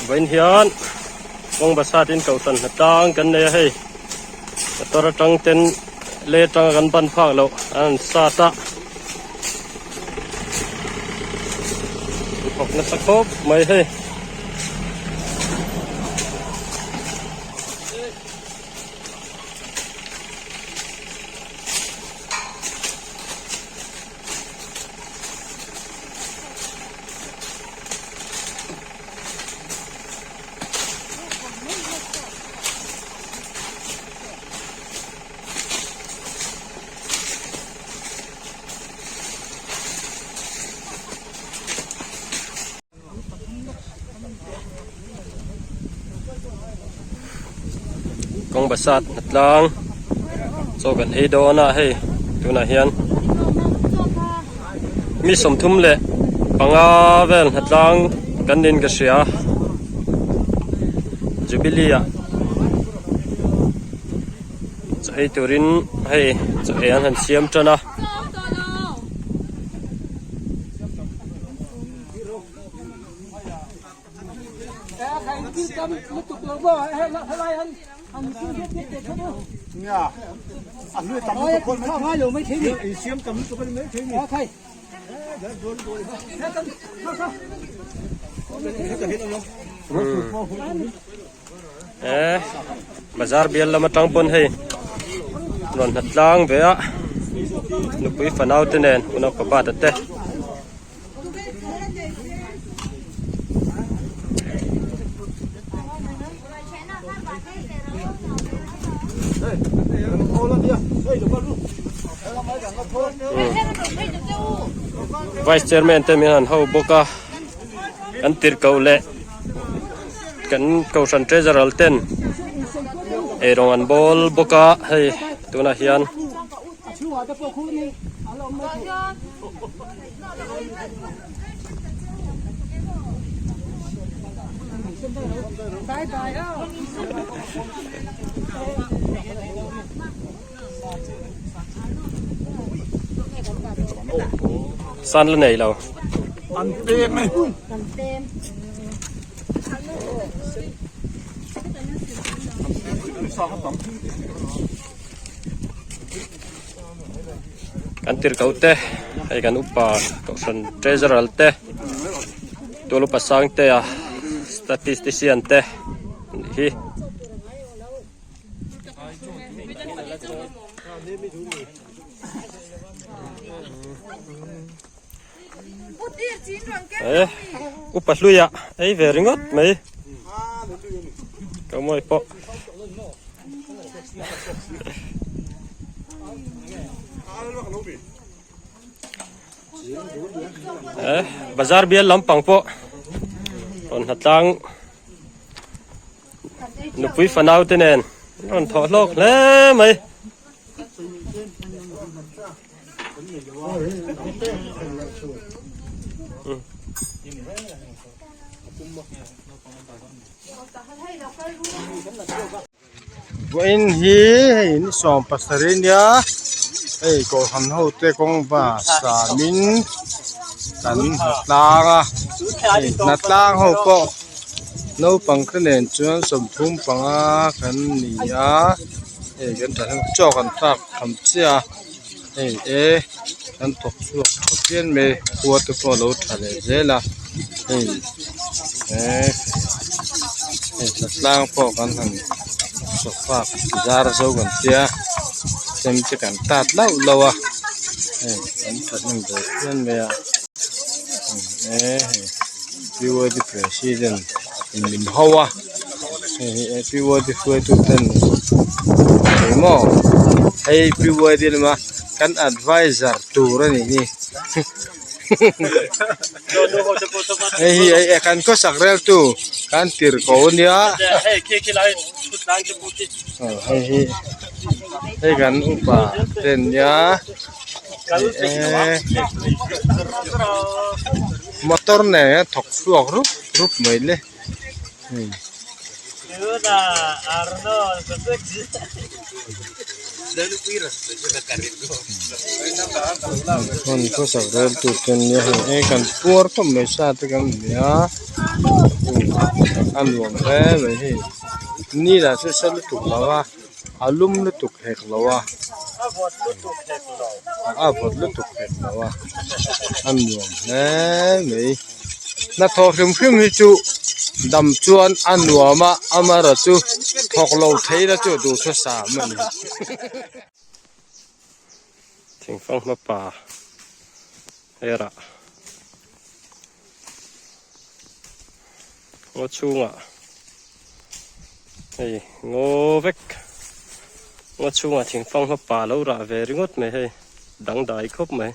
Vawiin hian kawng basatin kohhran hnatlang kan nei a hei motor atang ten lei atanga kan ban phak loh an han sat a an thawk nasa khawp mai hei. Kawng basat hnatlang chaw kan ei dawn a hei tunah hian mi 35 vel hnatlang kan nin ka hria jubilee ah chaw ei turin hei chaw ei an han siam tan a. Eh bazar bial lam atang pawn hei rawn hna tlang ve a nupui fanau te nen unau pa te te. Vice Chairman te min han ho bawk a an tirhkoh leh kan kohhran treasurer ten eirawng an bawl bawk a hei tunah hian. San la nei lo. An pem e. Kan tirhkoh te hei kan upa kohhran treasurer te tual upa sang te a statistician te anih hi. Eh upa hluia ei ve ringawt mai ka mawi pawh. Eh bazar bial lampang pawh rawn hnatlang nupui fanau te nen rawn thawh hlawk hle mai. Vawiin hi hei ni 70 nia hei kohhran ho te kawng va samin kan hnatlang a hei hnatlang ho pawh naupang te nen chuan 35 kan ni a hei kan thahnem chaw kan thlak tham chiah a hei e kan thawk chhuak tha phian mai khua te pawh a lo tha leh zel a hei eh hei hnatlang pawh kan han sofa zar zo kan tia chem te kan tat lauh lauh a hei kan thahnem ve phian mai a eh hei P_Y_D president in min ho a hei hi P_Y_D hruaitu ten eng maw hei P_Y_D lama kan adviser tur a nih hi hei hi eh kan khawsak rel tu kan tirhkoh a nia hei hi hei kan upa te an nia eh motor nen hian thawk chhuak rup rup mai le. Hmun khawsak rel tur te an nia hei e kan puar khawp mai sa te kan nia a nuam hle mai hei ni lah chu sa lutuk lo a a lum lutuk hek lo a a vawt lutuk hek lo a a nuam hle mai. Hnathawh hrim hrim hi chu dam chuan a nuam a, amaherawh chu thawk lo thei la chu duhthusam a ni. Thingfang hmapa herah ngaw chhungah hei ngaw vek ngaw chhungah thingfang hmapa lo rah ve ringawt mai hei dangdai khawp mai.